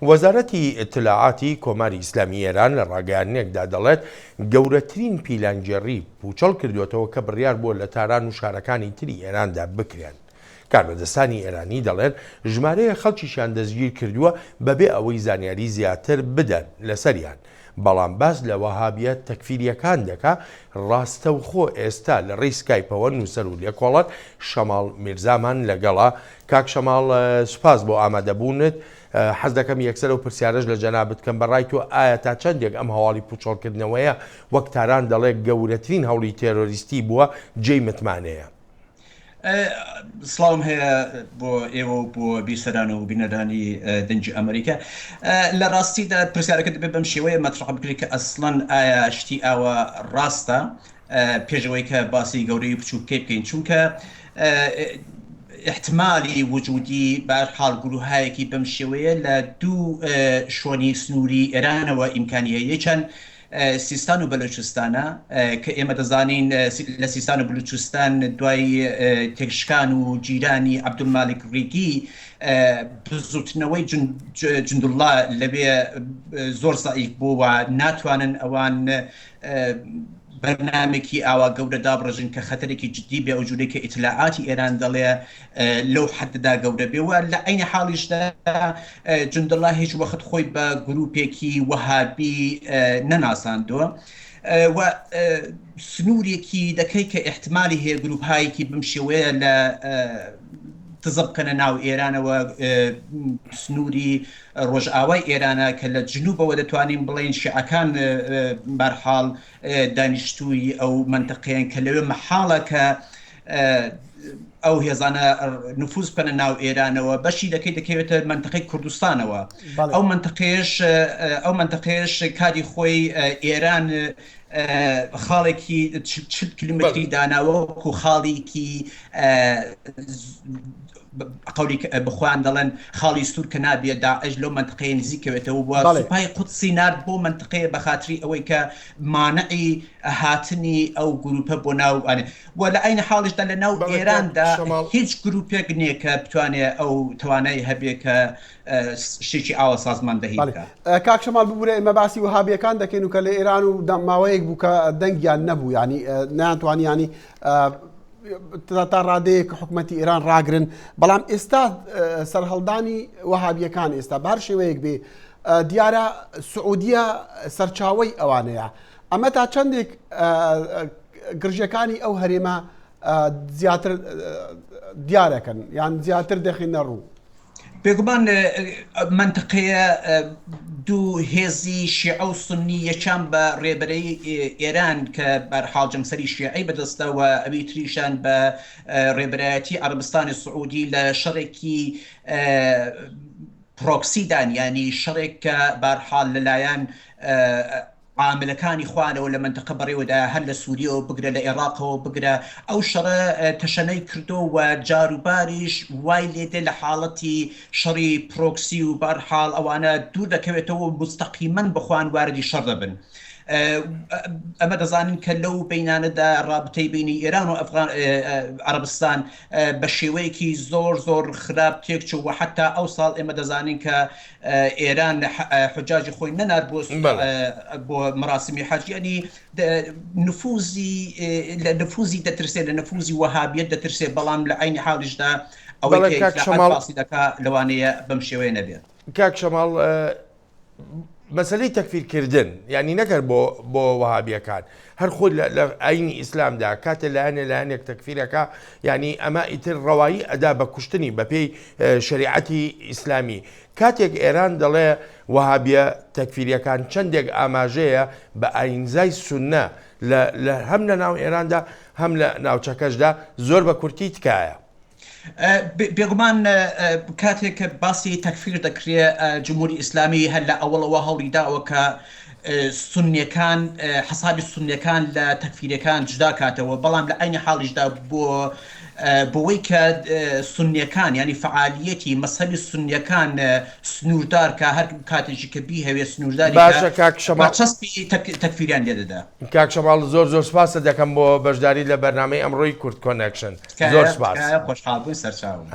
وەزارەتی ئیتلاعاتی کۆماری ئیسلامی ئێران لە ڕاگەیاندنێکدا دەڵێت، گەورەترین پیلانگێڕی پووچەڵ کردووەتەوە کە بڕیار بووە لە تاران و شارەکانی تری ئێراندا بکرێن. کاربەدەستانی ئێرانی دەڵێن، ژمارەیەک خەڵکیشیان دەستگیر کردووە بەبێ ئەوەی زانیاری زیاتر بدەن لەسەریان، بەڵام باس لە وەهابیە تەکفیرییەکان دەکا، ڕاستەوخۆ ئێستا لە ڕێی سکایپەوە نووسەر و لێکۆڵەر شەماڵ میرزامان لەگەڵە. کاک شەماڵ سوپاس بۆ ئامادەبوونت. حەز دەکەم یەکسەر ئەو پرسیارەش لە جەنابت کەم، بە ڕای تۆ ئایا تا چەندێک ئەم هەواڵی پووچەڵکردنەوەیە وەک تاران دەڵێ گەورەترین هەوڵی تێرۆریستی بووە، جێی متمانەیە؟ سڵاوم هەیە بۆ ئێوە و بۆ بیسەران و بینەرانی دەنگی ئەمریکا. لە ڕاستیدا پرسیارەکە دەبێت بەم شێوەیە مەترح بکرێت کە ئەسڵەن ئایا شتی ئاوا ڕاستە پێش ئەوەی کە باسی گەورەی و بچووکەی بکەین چونکە احتمالی وجودی بەرحاڵ گروهایەکی بەم شێوەیە لە دوو شۆنی سنووری ئێرانەوە ئیمکانی هەیە یەکیان سیستان و بەلوچستانە کە ئێمە دەزانین لە سیستان و بلوچستان دوای تێکشکان و گیرانی عەبدولمالیک ڕیگی بزوتنەوەی جندوڵڵا لەوێ زۆر زەعیف بوو و ناتوانن ئەوان بەرنامێکی ئاوا گەورە دابڕێژن کە خەتەرێکی جدی بێ ئەو جورەی کە ئیتلاعاتی ئێران دەڵێ لەو حەددا گەورە بێ و لە عەینی حاڵیشدا جوندەڵا هیچ وەخت خۆی بە گروپێکی وەهابی نەناساندووە و سنوورێکی دەکەی کە ئیحتمالی هەیە گروپهایەکی بەم شێوەیە لە دزە بکەنە ناو ئێرانەوە سنووری ڕۆژئاوای ئێرانە کە لە جنوبەوە دەتوانین بڵێین شیعەکان بەرحاڵ دانیشتووی ئەو مەنتقەیەن کە لەوێ مەحاڵە کە ئەو هێزانە نفوز بکەنە ناو ئێرانەوە بەشی دەکەی دەکەوێتە مەنتقەی کوردستانەوە ئەو مەنتقەیەش ئەو مەنتقەیەش کاری خۆی ئێران خاڵێکی 40 کیلومتری داناوە وەکو خاڵێکی قەولی بخۆیان دەڵێن خاڵی سوور کە نابێ داعش لەو مەنتقەیە نزیک کەوێتەوە و سوپای قودسی نارد بۆ مەنتقەیە بە خاتری ئەوەی کە مانعی هاتنی ئەو گروپە بۆ ناو ئەنێ و لە عەین حاڵیشدا لە ناو ئێراندا هیچ گروپێک نییە کە بتوانێ ئەو توانای هەبێ کە شتێکی ئاوا سازماندەهی بکا. کاک شەماڵ ببورە ئێمە باسی وەهابیەکان دەکەین و کە لە ئێران و ماوەیەک بوو کە دەنگیان نەبوو یانی نەیانتوانی یانی تا ڕادەیەک حکومەتی ئێران ڕاگرن بەڵام ئێستا سەرهەڵدانی وەهابیەکان ئێستا بە هەر شێوەیەک بێ دیارە سعودیە سەرچاوەی ئەوانەیە ئەمە تا چەندێک گرژەکانی ئەو هەرێمە زیاتر دیارەکەن یان زیاتر دەخینە ڕوو. بێگومان مەنتقەیە دوو هێزی شیعە و سوننی یەکیان بە ڕێبەرەی ئێران کە بەرحاڵ جەمسەری شیعەی بەدەستە و ئەوی تریشان بە ڕێبەرایەتی عەرەبستانی سعودی لە شەڕێکی پرۆکسیدان یانی شەڕێک کە بارحاڵ لەلایەن عاملەکانی خوارەوە لە مەنتەقە بەڕێوەدایە هەر لە سوریەوە بگرە لە ئێڕاقەوە بگرە ئەو شەڕە تەشەنەی کردۆ و جاروباریش وای لێدێ لە حاڵەتی شەڕی پرۆکسی و بەرحاڵ ئەوانە دوور دەکەوێتەوە و موستەقیمەن بەخۆیان واردی شەڕ دەبن ئەمە دەزانین کە لەو بینانەدا ڕابتەی بینی ئێران و ئەفغان عەرەبستان بە شێوەیەکی زۆر زۆر خراپ تێکچوو و حتا ئەو ساڵ ئێمە دەزانین کە ئێران حجاجی خۆی نەنارد بۆ بۆ مەراسمی حەج یعنی نفوزی لە نفوزی دەترسێ لە نفوزی وەهابیەت دەترسێ بەڵام لە عینی حاڵیشدا ئەوەی کە شەماڵ باسی دەکا لەوانەیە بەم شێوەیە نەبێت. کاک شەماڵ مەسەلەی تەکفیر کردن یانی نەکەر بۆ بۆ وەهابیەکان هەر خۆی لە ئاینی ئیسلامدا کاتێ لایەنێ لایەنێک تەکفیرەکە یانی ئەمە ئیتر ڕەوایی ئەدا بە کوشتنی بەپێی شەریعەتی ئیسلامی کاتێک ئێران دەڵێ وەهابیە تەکفیریەکان چەندێک ئاماژەیە بە ئاینزای سوننە لە هەم لە ناو ئێراندا هەم لە ناوچەکەشدا زۆر بە کورتی تکایە. بێگومان کاتێک کە باسی تەکفیر دەکرێ جمهوری ئیسلامی هەر لە ئەوەڵەوە هەوڵی داوە کە سوننیەکان حەسابی سوننیەکان لە تەکفیرەکان جودا کاتەوە بەڵام لە عەینی حاڵیشدا بۆ بۆوەی کە سوننیەکان یانی فەعالیەتی مەزهەبی سوننیەکان سنووردار کا هەر کاتێکی کە بیهەوێ سنوورداری کا باشە کاک شەماڵ بەرچەسپی تەکفیریان لێ دەدا. کاک شەماڵ زۆر زۆر سپاست دەکەم بۆ بەشداریت لە بەرنامەی ئەمڕۆی کورد کۆنێکشن. زۆر تکایە سپاس. تکایە خۆشحاڵ بووین سەرچاوم.